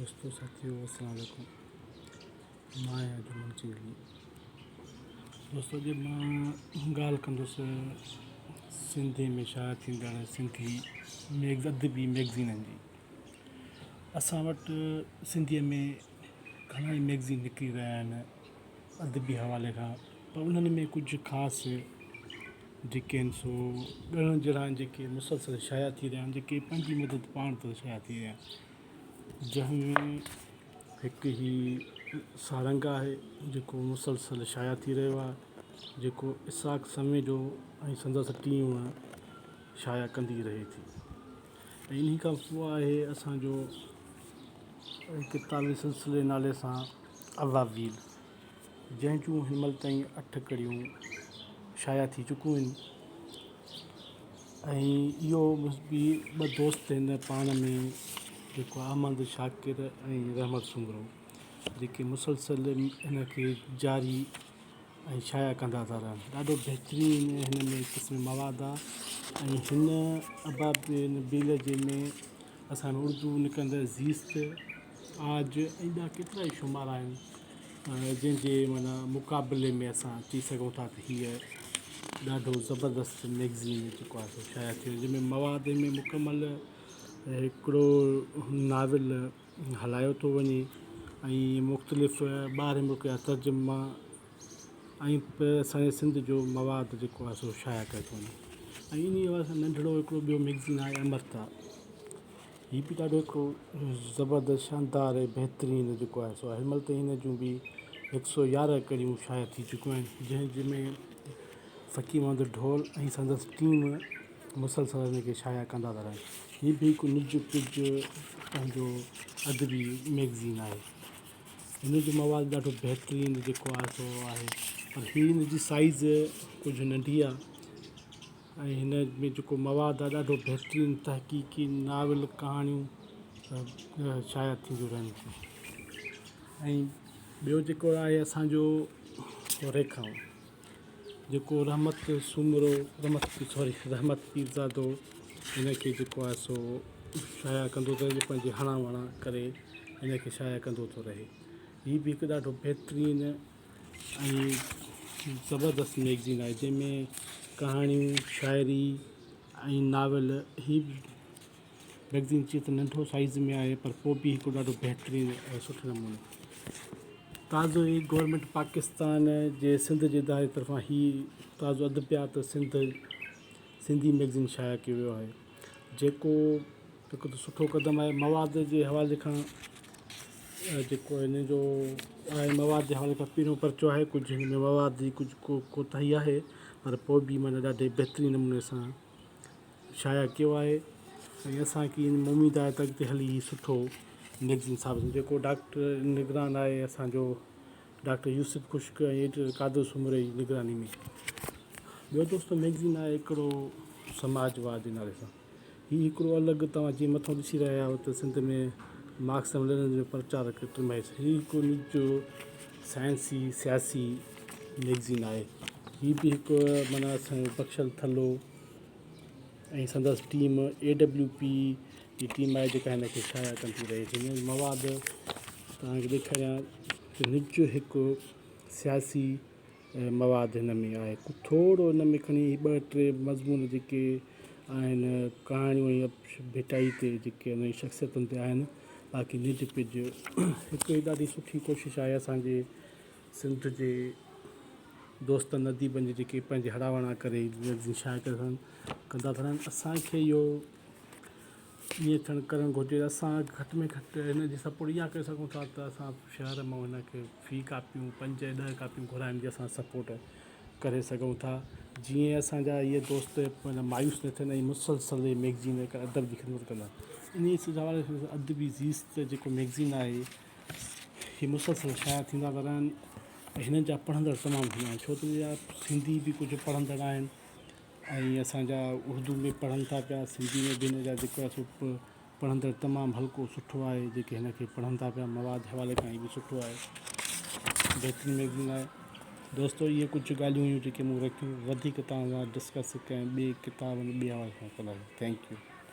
دوستو ساٿيو السلام عليڪم مان آهيان جمن چنگلي دوستو اڄ مان ڳالهه ڪندس سنڌي ۾ شايع ٿيندڙ سنڌي ادبي ميگزينن جي اسان وٽ سنڌيء ۾ گهڻا ئي ميگزين نڪري رهيا آهن ادبي حوالي کان پر انهن ۾ ڪجهه خاص جيڪي آهن سو ڳڻڻ جهڙا آهن جيڪي مسلسل شايع ٿي رهيا آهن جيڪي پنهنجي مدد پاڻ تي شايع ٿي رهيا آهن جنهن ۾ هڪ هي سارنگ آهي جيڪو مسلسل شايع ٿي رهيو آهي جيڪو اسحاق سميجو ۽ سندس ٽيم شايع ڪندي رهي ٿي ۽ انهي کان پوء آهي اسانجو ڪتابي سلسلي نالي سان ابابيل جنهن جون هن مهل تائين اٺ ڪڙيون شايع ٿي چڪيون آهن ۽ اهو به ٻه دوست آهن پاڻ ۾ جيڪو احمد شاڪر ۽ رحمت سومرو جيڪي مسلسل هن کي جاري ۽ شايع ڪندا ٿا رهن ڏاڍو بهترين هن ۾ قسم مواد آهي ۽ هن ابابيل جي ۾ اسان اردو نڪرندڙ زيست آج ۽ ٻيا ڪيترا ئي شمار آهن جنهن جي معنيٰ مقابلي ۾ اسان چئي سگهون ٿا ته هيء ڏاڍو زبردست مئگزين جيڪو آهي سو شايع ٿيو جنهن ۾ مواد ۾ مڪمل هڪڙو ناول هلايو ٿو وڃي ۽ مختلف ٻاهرين ملڪ جا ترجما ۽ اسان جي سنڌ جو مواد جيڪو آهي سو شايع ڪيو ٿو وڃي ۽ انهي حوالي سان ننڍڙو هڪڙو ٻيو مئگزين آهي امرتا هي به ڏاڍو هڪڙو زبردست شاندار ۽ بهترين جيڪو آهي سو هن مهل تائين هن جون به هڪ سو يارهن ڪڙيون شايع ٿي چڪيون آهن جنهن جي ۾ فقير محمد ڍول ۽ سندس ٽيم مسلسل هن کي شايع ڪندا ٿا رهن هي به هڪ نج پج پنهنجو ادبي مئگزين آهي هن جو مواد ڏاڍو بهترين جيڪو آهي سو آهي پر هي هن جي سائيز ڪجهه ننڍي آهي ۽ هن ۾ جيڪو مواد آهي ڏاڍو بهترين تحقيقي ناول ڪهاڻيون شايع ٿينديون رهن ٿيون ۽ ٻيو جيڪو آهي اسانجو ريکائون جيڪو رحمت سومرو رحمت سوري رحمت پيرزادو هن کي جيڪو آهي سو شايع ڪندو ٿو رهي پنهنجي هڻان وڻان ڪري هن کي شايع ڪندو ٿو رهي هي به هڪ ڏاڍو بهترين ۽ زبردست ميگزين آهي جنهن ۾ ڪهاڻيون شاعري ۽ ناول هي ميگزين چي ته ننڍو سائيز ۾ آهي پر پوء به هڪ ڏاڍو بهترين ۽ سٺي نموني تازو ئي گورنمينٽ پاڪستان جي سنڌ جي اداري طرفان هي تازو ادبيات سنڌ سنڌي ميگزين شايع ڪيو ويو آهي جيڪو هڪ ته سٺو قدم آهي مواد جي حوالي کان جيڪو هن جو آهي مواد جي حوالي کان پهريون پرچو آهي ڪجهه هن ۾ مواد جي ڪجهه ڪوتاهي آهي پر پوء به معنيٰ ڏاڍي بهترين نموني سان شايع ڪيو آهي ۽ اسان کي ان اميد آهي ته اڳتي هلي هي سٺو ميگزين ثابت ٿيندو جيڪو ڊاڪٽر نگران آهي اسان جو ڊاڪٽر يوسف خشڪ ۽ ايڊيٽر قادر سومري جي نگراني ۾ ٻيو دوستو ميگزين آهي هڪڙو سماج واد جي نالي سان هي هڪڙو الڳ توهان جيئن مٿو ڏسي رهيا آهيو ته سنڌ ۾ مارڪس ۽ لينن جو پرچار ٽمائي هي هڪ نج سائنسي سياسي ميگزين آهي هي به هڪ معنيٰ اسان جو بخشل ٿلهو ۽ سندس ٽيم اي ڊبليو پي جي ٽيم آهي جيڪا هن کي شايع ڪندي رهي ٿي هن جو مواد توهان کي ڏيکاريان ته نج هڪ سياسي مواد هن ۾ آهي ٿورو هن ۾ کڻي ٻه ٽي مضمون جيڪي آهن ڪهاڻيون ۽ ڀٽائي تي جيڪي آهن شخصيتن تي آهن باقي نج پج هڪ ڏاڍي سٺي ڪوشش آهي اسانجي سنڌ جي دوستن اديبن جي جيڪي پنهنجي هڙان وڙان ڪري ميگزين شايع ڪري ٿا ڪندا ٿا رهن اسان کي اهو ائين ٿيڻ ڪرڻ گهرجي اسان گهٽ ۾ گهٽ هن جي سپورٽ اها ڪري سگهون ٿا ته اسان شهر مان هن کي في ڪاپيون پنج ڏهه ڪاپيون گهرائڻ جي اسان سپورٽ ڪري سگهون ٿا جيئن اسان جا اهي دوست مايوس نه ٿين ۽ مسلسل هي ميگزين ادب جي خدمت ڪندا انهي حوالي سان ادبي زيست جيڪو ميگزين آهي هي مسلسل شايع ٿيندا ٿا رهن ۽ هنن جا پڙهندڙ تمام گهڻا آهن ڇو ته اها سنڌي به ڪجهه پڙهندڙ آهن ۽ اسان جا اردو ۾ پڙهن ٿا پيا سنڌي ۾ به هن جا جيڪو آهي سو پڙهندڙ تمام هلڪو سٺو آهي جيڪي هن کي پڙهن ٿا پيا مواد حوالي کان هي به سٺو آهي بهترين ميگزين آهي دوستو اهي ڪجهه ڳالهيون هيون جيڪي مون رکيون وڌيڪ توهان سان ڊسڪس ڪنهن ٻئي ڪتاب ۾ ٻئي حوالي سان ڪنداسين thank you.